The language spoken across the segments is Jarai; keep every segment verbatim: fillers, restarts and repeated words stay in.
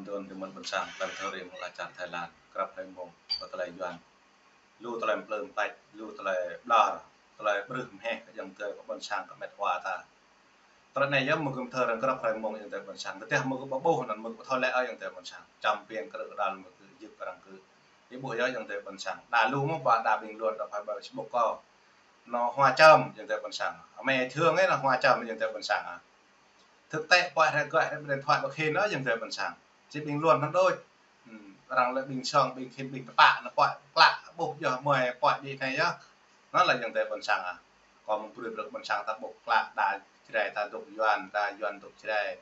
Đôn tơ mơ̆n ƀôn sang, tơlơi thâo rĭm mơ̆ng ala čar Thái Lan, krăp hrơi mông, kơ tơlơi Yuan. Lu tơlơi plơ̆ng pač, lu tơlơi ƀlŏr, tơlơi brưh mơheh, kơ ayŏng adơi kơ ƀôn sang kơ met wa ta. Tơlơi anai yơh mơ̆ gơ̆m thơ arăng krăp hrơi mông ayŏng adơi ƀôn sang. Kơ tơdah mơ̆ gơ̆ ƀuh anŭn mơ̆ gơ̆ thâo lĕ ơi ayŏng adơi ƀôn sang. Čăm piêng krư̆ kơđăl mơ̆ gơ̆ yŭp kơ arăng kơ. Ih ƀuh yơh ayŏng adơi ƀôn sang. Đa lu mơ̆ ba đa bình luận đa phải ba Facebook kơ. Nó hoa čăm ayŏng adơi ƀôn sang. Mẹ thương ấy nó hoa čăm ayŏng adơi ƀôn sang à. Thực tế, pơhiăp hrĕ gơ̆ hrĕ điện thoại bơkhin ôh ayŏng adơi ƀôn sang. Či bình luận anŭn đôč. Ừm, arăng lĕ bình song, bình khin, bình tơpă, anŭn pơhiăp klă, ƀuh yơh mơi pơhiăp ƀĭ anai yơh. Anŭn lĕ ayŏng adơi ƀôn sang à. Kơ mơ̆ng brơi brơi ƀôn sang ta ƀuh klă, đa Jrai ta dŏ Yuan, đa Yuan dŏ Jrai,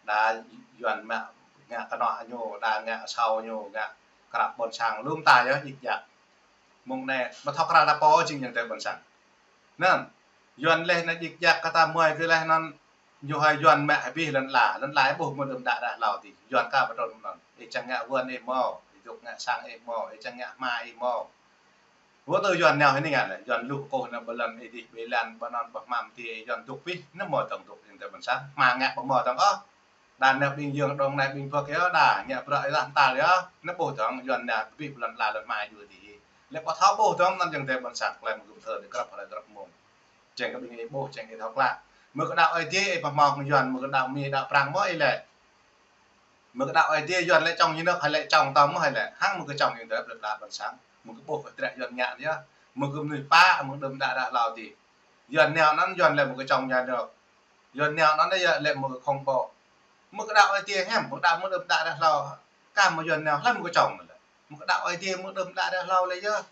đa Yuan mă ngă kơnŏ ñu, đa ngă asâo ñu, ngă krăp ƀôn sang, lŏm ta yơh djik djak. Mơ̆ng anai, ƀu thâo krăn ta pô jing ayŏng adơi ƀôn sang. Anŭn, Yuan lĕ anai djik djak kơ ta mơi kơ lĕ anŭn, ñu hai Yuan mă abih lŏn ala, lŏn ala ƀuh mơ̆ đưm đă đah hlâo adih, Yuan ka pơtrŭn anŭn. Ih čang ngă wơ̆n ih mơ̆, ih dŏ ngă sang ih mơ̆, ih čang ngă hma ih mơ̆. Wơ̆t tơ Yuan nao hơni ngă lĕ, Yuan luh kôh anŭn ƀơi lŏn ih dih, ƀơi lan ƀơi anŭn ƀơi hmam adih, Yuan dŏ abih, anŭn mơ̆ tơ̆ng dŏ ayŏng adơi ƀôn sang, hma ngă ƀu mơ̆ tơ̆ng ôh. Đa nao ƀing Yuan đong nai ƀing Phật yơh, đa ngă bruă ih lah tal yơh. Anŭn ƀuh tơ̆ng, Yuan nao abih ƀơi lŏn ala lŏn hma yua adih. Lĕ ƀu thâo ƀuh tơ̆ng anŭn ayŏng adơi ƀôn sang, tơlơi mơ̆ gơ̆m thơ arăng krăp hrơi krăp mông. Čang kơ ƀing ih ƀuh, čang ih thâo klă. Mơ̆ kơ đaŏ Ơi Adai ih pơhmâo kơ Yuan, mơ̆ kơ đaŏ Mi, đaŏ Prang mơ̆ ih lĕ. Mơ̆ kơ đaŏ Ơi Adai Yuan lĕ čong ñu nơ̆k, hai lĕ čong tơ̆ng mơ̆ hai lĕ. Hăng mơ̆ kơ čong ñu nơ̆k, ƀlĕ ƀlă ƀôn sang. Mơ̆ kơ ƀuh kơ trĕ Yuan ngă yơh. Mơ̆ kơ mơnuih pă, mơ̆ đưm đă đah hlâo adih. Yuan nao anŭn Yuan lĕ mơ̆ kơ čong ñu nơ̆k. Yuan nao anŭn yơh lĕ mơ̆ kơ khŏng ƀô̆. Mơ̆ kơ đaŏ Ơi Adai hiam, mơ̆ đaŏ mơ̆ đưm đă đah hlâo. Kah mơ̆ Yuan nao lĕ mơ̆ kơ čong lĕ. Mơ̆ kơ đaŏ Ơi Adai mơ̆ đưm đă đah hlâo lĕ yơh.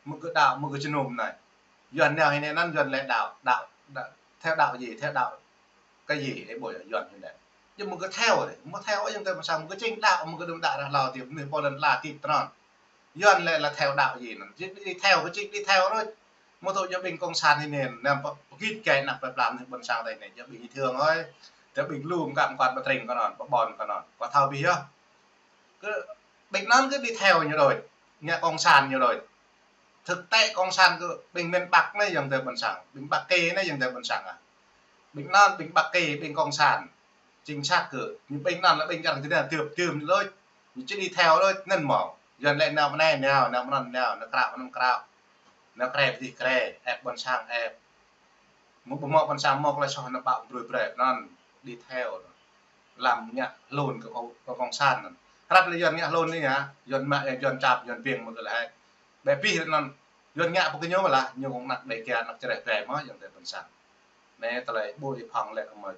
Mơ̆ kơ đaŏ, mơ̆ kơ jơnum anai. Yuan nao hơni anŭn Yuan lĕ đaŏ, đaŏ, đaŏ, theo đạo gì, theo đạo cái gì, ih ƀuh yơh Yuan hơni. Yơh mơ̆ kơ theo lĕ, mơ̆ theo ayŏng adơi ƀôn sang, mơ̆ kơ jing đaŏ, mơ̆ kơ đưm đă đah hlâo adih, mơnuih pô lŏn ala tip tơnăn. Yuan lĕ là theo đạo gì anŭn. Jing đi theo kơ jing đi theo đôč. Mơ̆ tŭ yơh ƀing cộng sản hơni, anăm pơ-, pơgit gai anăp plei pla mơnuih ƀôn sang ta anai, yơh ƀing ih thương ơi. Tơ ƀing lu mơkă mơkŏn pơtring kơ anŭn, pơƀon kơ anŭn. Kơ thâo abih yơh. Kơ ƀing anŭn kơ đi theo ñu đôč. Ngă cộng sản ñu đôč. Thực tế cộng sản kơ ƀing miền Bắc anai ayŏng adơi ƀôn sang. Ƀing Bắc Kỳ anai ayŏng adơi ƀôn sang à. Ƀing anŭn, ƀing Bắc Kỳ, ƀing cộng sản. Chính xác kơ, ñu ƀing anŭn lĕ ƀing čar Việt Nam tưp tưm đôč. Ñu či đi theo đôč, anŭn mơ̆. Yuan lĕ nao mơ̆ anai nao, nao mơ̆n nao, nao krao mơ̆n krao. Nao krao adih krao, ĕp ƀôn sang ĕp. Mơ̆ ƀu mơ̆ ƀôn sang mơ̆ tơlơi soh nao ƀă brơi brơi anŭn, đi theo. Lăm ngă hlŭn kơ kơ, kơ cộng sản anŭn. Krăp lĕ Yuan ngă hlŭn anai yơh, Yuan mă, Yuan čap, Yuan biêng mơ̆ kơ lĕ. Ƀĕ abih anŭn, Yuan ngă pơ kơ ñu lah, ñu kơ anăk Đêga, anăk Jrai Brai mơ̆, ayŏng adơi ƀôn sang. Anai tơlơi ƀu ih phŏng lĕ kơ mơi,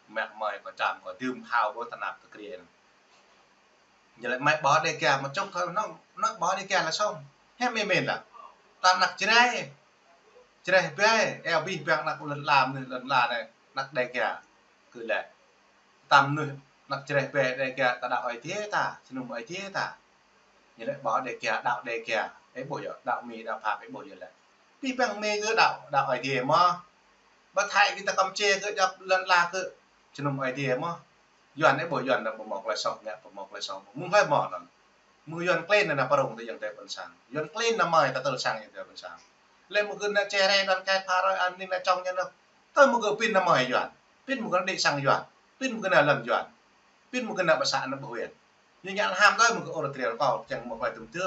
mă mơi kơ čăm kơ dưm phao ƀu tơnap tơkriê anŭn. Ñu lĕ mă ƀă Đêga mơ̆ čŏk thâo anŭn, anŭn ƀă Đêga lah song. Hiam ih mĭn lah. Ta anăk Jrai. Jrai Brai, ih abih bang anăk lŏn ala anai, lŏn ala anai, anăk Đêga. Kơ lĕ. Tăm mơnuih anăk Jrai Brai Đêga, ta đaŏ Ơi Adai ta, jơnum Ơi Adai ta. Ñu lĕ ƀă Đêga, đaŏ Đêga. Ih ƀuh yơh, đaŏ Mi, đaŏ Pháp, ih ƀuh yơh lĕ. Abih bang Mi kơ đaŏ, đaŏ Ơi Adai mơ̆. Ƀă Thái kơ ta Kampuchia kơ djŏp lŏn ala kơ jơnum Ơi Adai mơ̆. Yuan ih ƀuh Yuan anŭn pơmŏk lĕ soh, ngă pơmŏk lĕ soh. Mơ̆ng hơi mơ̆ anŭn. Mơ̆ Yuan klin anŭn pơrông tơ ayŏng adơi ƀôn sang. Yuan klin anŭn mơi ta tơl sang ayŏng adơi ƀôn sang. Lĕ mơ̆ kơ anŭn čeh rai đoàn kết phara anŭn anŭn čong ñu anŭn. Tơ mơ̆ kơ pin anŭn mơi Yuan. Pin mơ̆ kơ anŭn đĭ sang Yuan. Pin mơ̆ kơ anŭn lŏn Yuan. Pin mơ̆ kơ anŭn ƀă să anŭn ƀu Yuan. Ñu ngă lăm đơi mơ̆ kơ ôr trial kâo čang mơ̆ klai tŭm tơ.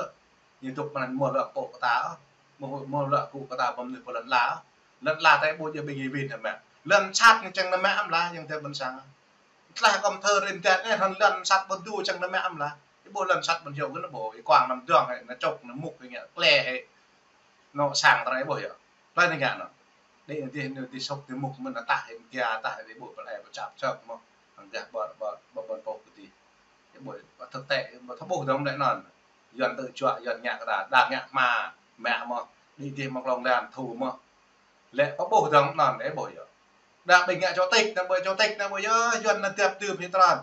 Ñu dŏ pơnăn mơ̆ lŏ kơ ta. Mơ̆, mơ̆ lŏ kơ ta ƀơ̆ng mơnuih pơ lŏn ala. Lŏn ala ta ƀu djơ̆ ƀing ih wĭn hơmă. Lŏn sat ñu čang anŭn mă amăng lah ayŏng adơi ƀôn sang. Tơdah kơ mơ̆ thơ rĭm đet anai, hrŏm lŏn sat ƀu djơ̆ čang anŭn mă amăng lah. Ih ƀuh lŏn sat ƀu djơ̆ kơ anŭn ƀu, ih kuang anŭn dơ̆ng hơi, anŭn čŏk, anŭn mŭk hơi ngă klĕ hơi. Anŭn sang tơlơi ih ƀuh yơh. Tơlơi anŭn ngă anŭn. Đĭ anŭn dih, anŭn dih sŏk dih mŭk mơ̆n anŭn tah, anŭn kia tah, ih ƀuh pơlai pơčap čŏk mơ̆. Anŭn gah ƀơ̆n, ƀơ̆n, ƀơ̆n, ƀơ̆n pôh kơ dih. Ih ƀuh, ƀu thực tế, ƀu thâo ƀuh dơ̆ng lĕ anŭn. Yuan tơ čuă, Yuan ngă kơ ta, đa ngă hma, mă mơ̆. Đĭ dih mơ̆ klŏng lan, thu mơ̆. Lĕ pơƀuh dơ̆ng anŭn, ih ƀuh yơh. Đa ƀing ngă chủ tịch, anŭn ƀu chủ tịch, anŭn ƀu yơh, Yuan anŭn djăp tưm hĭ tơlơi.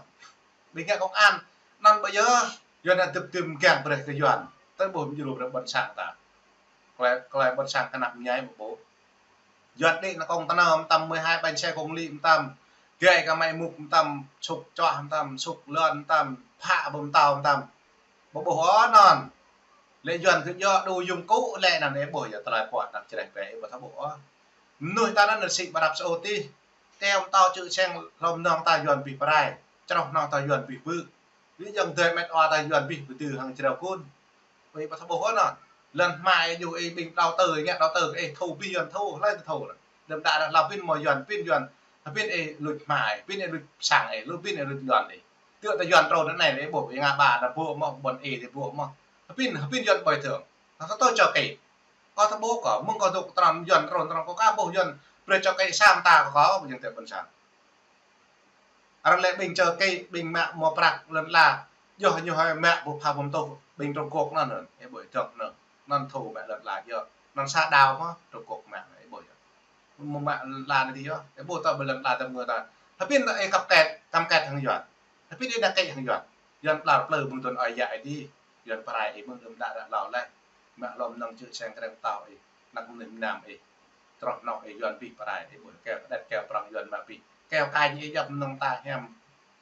Ƀing ngă công an, anŭn ƀu yơh, Yuan anŭn djăp tưm kiăng brơi kơ Yuan. Tơl ƀuh mơjru brơi ƀôn sang ta. Klai, klai ƀôn sang kơnăp mơñai mơ̆ ƀuh. Yuan đĭ anŭn công tơ anŭn mơtam mười hai bánh xe công lý mơtam. Gai kơ mơi mŭk mơtam, sŭk čuah mơtam, sŭk lŏn mơtam, phă ƀơ̆ng mơtâo mơtam. Ƀu ƀuh ôh anŭn. Lĕ Yuan kơ djơ̆ đủ dụng cụ lĕ anŭn ih ƀuh yơh tơlơi pơhiăp anăk Jrai Brai ih ƀu thâo ƀuh ôh. Mơnuih ta anŭn sĭ ƀrăp sơô tih. Teo mơtâo čư̆ seng hlŏm nong ta Yuan abih prai. Čroh nong ta Yuan abih bư̆. Ƀing ayŏng adơi met wa ta Yuan abih pơdư hăng jrao kun. Ơi, ƀu thâo ƀuh ôh anŭn. Lŏn hmua ih djru ih ƀing đầu tư, ngă đầu tư ih thu abih Yuan thu, hlơi ta thu. Đơ̆m đă ră hlâo pin mơ̆ Yuan, pin Yuan. Pin ih luč hmua, pin ih luč sang ih, lu pin ih luč Yuan ih. Tơdah ta Yuan trŭn anai lĕ ƀuh, ih ngă ba ta ƀuh mơ̆, ƀôn ih ta ƀuh mơ̆. Pin, pin Yuan bồi thường. Ta tơ čơ kĕ. Kâo ta ƀuh kâo, mơ̆ng kâo dŏ tram Yuan trŭn tram kâo ka ƀuh Yuan brơi čơ kĕ sang ta kâo, ƀing ayŏng adơi ƀôn sang. Arăng lĕ ƀing čơ kĕ, ƀing mă mơ̆ prăk lŏn ala. Yơh ñu hơi mă ƀu pha ƀu tuh, ƀing Trung Quốc anŭn, anŭn. Ih ƀuh dŏ anŭn. Anŭn thu mă lŏn ala yơh. Anŭn sa đao mơ̆ Trung Quốc mă, ih ƀuh yơh. Mơ̆ mă lŏn ala anai yơh. Ih ƀuh ta ƀơi lŏn ala ta mơ̆ ta. Tapi ta ih kăp kĕt, kăm kĕt hăng Yuan. Tapi ih đa kĕ hăng Yuan. Yuan pla plư ƀing tŭn ơi yă ih dih. Yuan pơrai ih mơ̆ng đơ̆m đă ră hlâo leh. Mă hlŏm nŏng čư̆ seng krem tao ih. Anăk mơnuih mơnam ih. Troh nŏ ih Yuan abih pơrai ih ƀuh keo kơđet keo prŏng Yuan mă abih. Keo kañ ih djŏp nŏng ta hiam,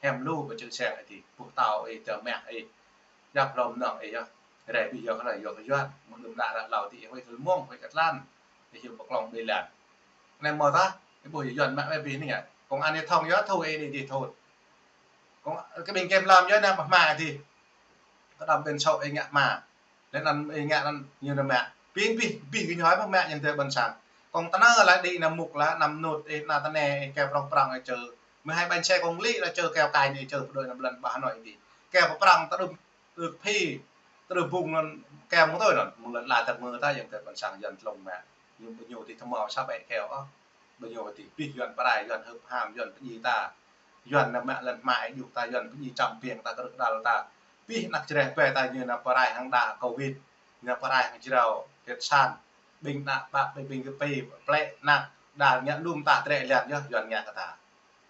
hiam lu ƀơi čư̆ seng ih dih. Ƀuh tao ih, tơmeh ih. Djŏp hlŏm nŏng ih yơh. Rai abih yơh kơ rai yơh kơ Yuan. Mơ̆ng đơ̆m đă ră hlâo dih ih huĭ kơ mơ̆ng, huĭ kơ tlan. Ih hiu pơklŏng ƀơi lan. Anai mơ̆ ta, ih ƀuh Yuan mă abih anai ngă. Công an ih thŏng yơh thu ih dih dih thut. Công, kơ ƀing kem lam yơh anai pơhma ih dih. Kơ đam ƀing sŏ ih ngă hma. Lĕ anŭn ih ngă anŭn ñu nao mă. Pin abih, abih gơñu hơi mă ayŏng adơi ƀôn sang. Kông tơnah lĕ đĭ anăm mŭk lĕ, anăm nut ih, anăm tơneh ih, keo prŏng prŏng ih čơ. Mơ̆ hai ƀañ xe kông lĭ lĕ čơ keo kañ ih čơ, pơdơi anăm lŏn ƀah anŭn ih dih. Keo prŏng tơdŭm, tơdŭm phi, tơdŭm bung anŭn, keo mơ̆ tui anŭn. Mơ̆ng lŏn ala ta mơ̆ ta ayŏng adơi ƀôn sang Yuan tlung mă. Ñu ƀu ñu dih tơmâo sa ƀĕ keo ôh. Ƀu ñu dih abih Yuan pơrai, Yuan hưp ham, Yuan pơdjai ta. Yuan nao mă lŏn hmua ih djru ta, Yuan pơdjai čăm ƀing ta, krư̆ kơđăl ta. Abih anăk čơreh ƀe ta ñu nao pơrai hăng đa covid, nao pơrai hăng jrao, triệt sản. Ƀing ană ƀă, ƀing, ƀing kơpĭ, plĕ, anăk, đa ngă lŏm ta trĕ lian yơh, Yuan ngă kơ ta.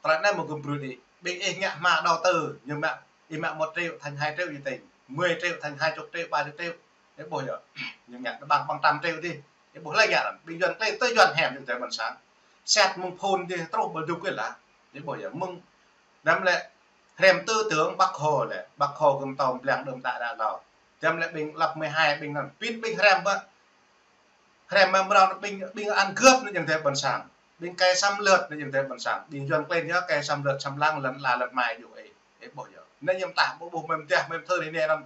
Tơlơi anai mơ̆ gum brut ih, ƀing ih ngă hma đầu tư, ñu mă, ih mă một triệu thành hai triệu ñu tĭng, mười triệu thành hai chục triệu, ba chục triệu. Ih ƀuh yơh, ñu ngă ƀăng, ƀăng trăm triệu dih. Ih ƀuh lĕ ngă anŭn, ƀing Yuan klĕ tơ Yuan hiam ayŏng adơi ƀôn sang. Set mơ̆ng phun dih truh ƀơi dŭk ih lah. Ih ƀuh yơh, mơ̆ng đăm lĕ hrăm tư tưởng Bác Hồ lĕ, Bác Hồ gum tơm blang đơ̆m đă ră hlâo. Đăm lĕ ƀing lăp mười hai ƀing anŭn, pin ƀing hrăm ƀă. Hrăm mơ̆ng ƀrao ƀing, ƀing ăn cướp anai ayŏng adơi ƀôn sang. Ƀing kẻ xâm lược anai ayŏng adơi ƀôn sang. Ƀing Yuan klĕ yơh kẻ xâm lược xâm lăng lŏn ala lŏn hmua djru ih. Ih ƀuh yơh. Anai ñu mơta ƀu ƀuh mơ̆ng teh mơ̆ng thơ anai anŭn.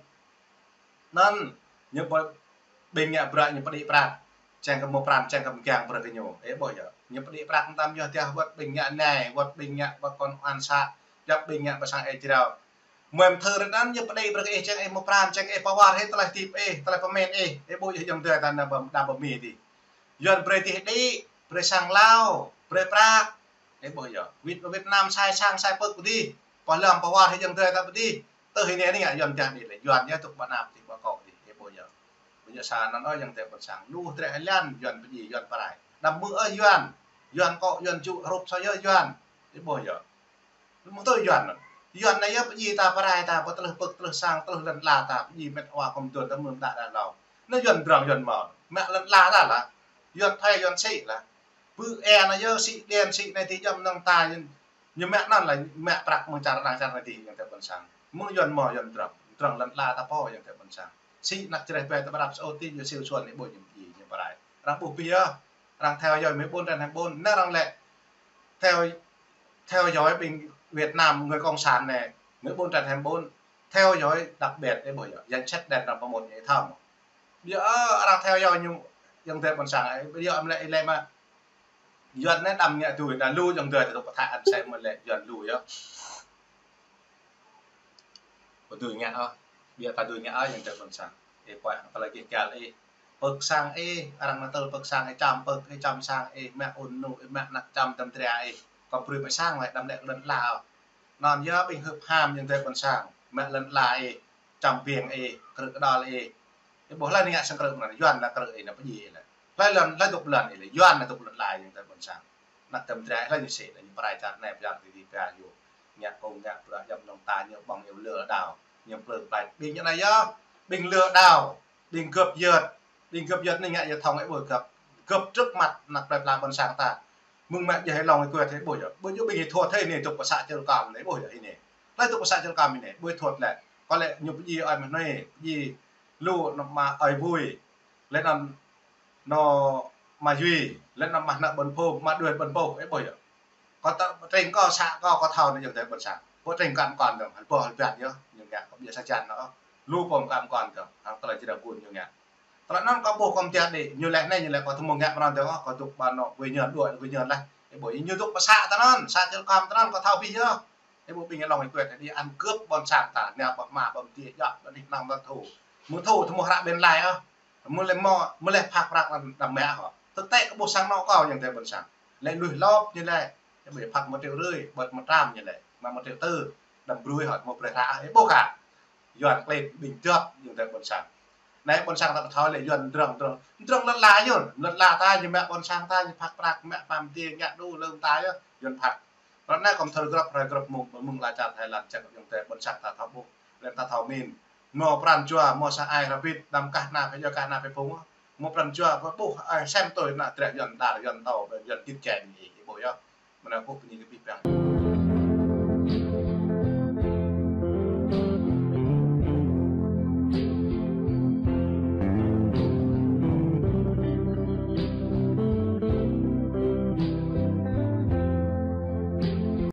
Anŭn, ñu ƀu ƀing ngă bruă ñu pơđĭ prăk. Čang kơ mơ̆ pran, čang kơ mơ̆ kiăng bruă kơ ñu. Ih ƀuh yơh. Ñu pơđĭ prăk tam yơh teh wơ̆t ƀing ngă anai, wơ̆t ƀing ngă ƀă công an xã, djŏp ƀing ngă ƀă sang ih jrao. Mơ̆ thơ anŭn ñu pơđĭ bruă kơ ih čang ih mơ̆ pran, čang ih pơwar ih, tơlơi hơdip ih, tơlơi pơmĭn ih. Ih ƀuh yơh ayŏng adơi ta anai ƀă, đa ƀă mĭn dih. Yuan brơi dih đĭ, brơi sang lao, brơi prăk. Ih ƀuh yơh. Việt, Việt Nam sai sang sai pơk pơdih. Pơhlăm pơwar ih ayŏng adơi ta pơdih. Tơ hĭ anai anai ngă Yuan dah dih lĕ. Yuan yơh tŭk ƀă nap dih ƀă kŏ dih. Ih ƀuh yơh. Ƀu ñu sa anŭn ôh ayŏng adơi ƀôn sang. Lu trĕ lian Yuan pơdjai Yuan pơrai. Đăm mơ̆ ôh Yuan. Yuan kŏ Yuan čŭ hrup sa yơh Yuan. Ih ƀuh yơh. Mơ̆ tui Yuan anŭn. Yuan anai yơh pơdjai ta pơrai ta, pơtlưh pơk tlưh sang tlưh lŏn ala ta, pơdjai met wa kơm tuan ta mơ̆ng đă đă hlâo. Anai Yuan drŏng Yuan mơ̆. Mă lŏn ala ta lah. Yuan phai Yuan sĭ lah. Pơ ih anai yơh sĭ đen sĭ anai dih djŏp nŏng ta Yuan. Ñu mă anŭn lah, mă prăk mơ̆ng čar đang čar anai dih ayŏng adơi ƀôn sang. Mơ̆ng Yuan mơ̆ Yuan drŏng. Drŏng lŏn ala ta pô ayŏng adơi ƀôn sang. Sĭ anăk čơreh ƀe ta ƀrăp sơ ôh ti ñu siu suan ih ƀuh ñu pơdjai. Arăng ƀuh ƀiă. Arăng theo dõi mơ̆ ƀôn tren hăng ƀôn. Anai arăng lĕ theo, theo dõi ƀing Việt Nam người cộng sản anai, mơ̆ ƀôn tren hăng ƀôn. Theo dõi đặc biệt ih ƀuh yơh. Danh sách đen arăng pơmŭt ih thâo mơ̆. Ƀiă, ơ, arăng theo dõi ñu ayŏng adơi ƀôn sang ih. Ƀiă, ih lĕ, ih lĕ mă. Yuan anai đăm ngă tui, đa lu ayŏng adơi ta tŭk pơthâo ăn sai mơ̆ lĕ Yuan lu yơh. Ƀu dưi ngă ôh. Ƀiă ta dưi ngă ôh ayŏng adơi ƀôn sang. Ih pơhiăp tơlơi gih găl ih. Pơk sang ih, arăng nao tơl pơk sang ih, čăm pơk ih, čăm sang ih, mă ŭn nŭ ih, mă anăk čăm tơm tria ih. Kơ brơi mă sang lĕ đăm lĕ lŏn ala ôh. Anŭn yơh ƀing hưp ham ayŏng adơi ƀôn sang. Mă lŏn ala ih, čăm ƀing ih, krư̆ kơđăl ih. Ih ƀuh hlơi anai ngă sang krư̆ anŭn, Yuan anai krư̆ ih anai pơdjai ih lĕ. Hlơi lŏn, hlơi tŭk lŏn ih lĕ, Yuan anai tŭk lŏn ala ih ayŏng adơi ƀôn sang. Anăk tơm trai hlơi ñu sĭ lĕ ñu pơrai čar anai pơrai dih pơrai yua. Ngă kông ngă bruă djŏp nŏng ta ñu ƀơ̆ng ñu lơ đao. Ñu plư plai. Ƀing ñu anai yơh. Ƀing lơ đao. Ƀing gơ̆p yơt. Ƀing gơ̆p yơt anai ngă yơh thŏng ih ƀuh gơ̆p. Gơ̆p trước mặt anăk plei pla ƀôn sang ta. Mơ̆ng mă djơ̆ ih lŏng ih kuet ih ƀuh yơh. Ƀuh yơh ƀing ih thuăt ih anai tŭk pơ să Čư̆ Rơkăm anai ƀuh yơh ih anai. Hlơi tŭk pơ să Čư̆ Rơkăm ih anai. Ƀuh ih thuăt lĕ. Kơ lĕ ñu pơdjai ơi mơ̆ anai. Pơdjai lu anŏ mă ơi vui. Lĕ anŭn anŏ mă Yuan, lĕ anŏ mă anăk ƀôn pô, mă đuaĭ ƀôn pô, ih ƀuh yơh. Kâo ta tring kâo să kâo, kâo thâo anai ayŏng adơi ƀôn sang. Ƀu tring kăn kăn dơ̆ng, hơl ƀuh hơl ƀiă yơh, ñu ngă kơ Biă sa čan anŭn. Lu pom kam kon tơ. Hăng tơlơi jrao gun ñu ngă. Tơlơi anŭn kâo ƀuh kâo mơtiah đĭ. Ñu laĭ anai, ñu laĭ kâo tơ mơ̆ng ngă pran tơ, kâo dŏ ƀơi anŏ, ƀơi ñu đuaĭ, ƀơi ñu laih. Ih ƀuh, ñu dŏ pơ să tơ anŭn, să Čư̆ Rơkom tơ anŭn, kâo thâo abih yơh. Ih ƀuh ƀing lŏng ih kuet, đĭ ăn cướp ƀôn sang ta, nao ƀơi hma, ƀơi mơdiă, djŏp, ƀơi anih anăm ƀơi thâo. Mơ̆ thâo, tơ mơ̆ hră ƀing laĭ ôh. Mơ̆ lĕ mơ̆, mơ̆ lĕ phak prăk đăm mă hŏ. Thực tế kâo ƀuh sang anŏ kâo ayŏng adơi ƀôn sang. Lĕ lui lŏp ñu lĕ. Ih ƀuh phak một triệu rưỡi, ƀơi một trăm ñu lĕ. Mă một triệu tư, đăm brui hŏ, mơ̆ brơi hră, ih ƀuh kah. Yuan klin ƀing djŏp ayŏng adơi ƀôn sang. Anai ƀôn sang ta ƀu thâo lĕ Yuan drŏng drŏng. Drŏng lŏn ala Yuan, lŏn ala ta ñu mă ƀôn sang ta, ñu phak prăk, mă pam tiê, ngă đu lơ̆m ta yơh, Yuan phak. Ră anai kâo thâo grăp, hrơi grăp mơ̆ng, mơ̆ng ala čar Thái Lan, čang ayŏng adơi ƀôn sang ta thâo ƀuh, lĕ ta thâo min. Mơ̆ pran jua, mơ̆ sa ai hră bit, đăm kah ană phe yua kah ană phe phung. Mơ̆ pran jua, ƀuh, ƀuh, ai sem tui ană drơi Yuan dar, Yuan tâo, Yuan git jen, ih ƀuh yơh. Mơnă kâo pơñi kơ abih bang.